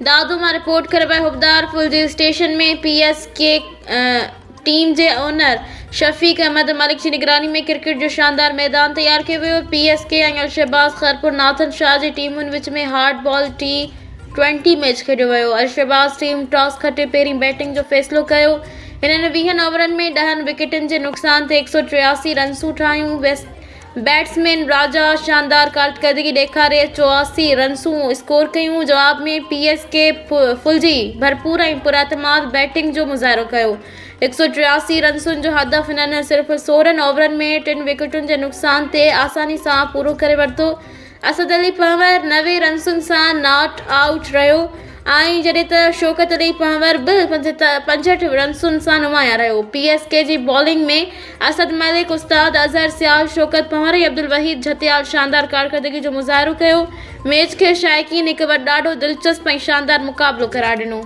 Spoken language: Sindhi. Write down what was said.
دادو مان رپورٽ ڪربائي Hubbdar Phulji station ۾ P S K team جي اونر شفيق احمد ملڪ جي نگراني ۾ ڪرڪيٽ جو شاندار ميدان تيار ڪيو ويو. P S K ۽ Al Shahbaz Khairpur Nathan Shah جي ٽيمن وچ ۾ هارڊ بال ٽي ٽوئنٽي ميچ کيڏيو ويو. الشهباز ٽيم ٽاس کٽي پهرين بيٽنگ جو فيصلو ڪيو. هنن ويهن اوورن ۾ ڏهن وڪيٽن جي نقصان تي 183 رنسون ٺاهيون. بيٽسمين راجا شاندار ڪارڪردگي ڏيکاري 84 رنسون اسڪور ڪيون، جواب ۾ پي ايس ڪي ڦلجي ڀرپور ۽ پراعتماد بيٽنگ جو مظاهرو ڪيو، 183 رنسن جو هدف هنن صرف 16 اوورن ۾ ٽن وڪيٽن جي نقصان تي آساني سان پورو ڪري ورتو. اسد علي پنهور 90 رنسن سان not out رهيو ۽ جڏهن ته شوڪت علي پنهور به 65 رنسن سان نمايان رهيو. پي ايس ڪي جي بالنگ ۾ اسد ملڪ، استاد اظهر سيال، شوڪت پنهور ۽ عبدالوحيد جهتيال شاندار ڪارڪردگي جو مظاهرو ڪيو. ميچ کي شائقين هڪ ڏاڍو دلچسپ ۽ شاندار مقابلو قرار ڏنو.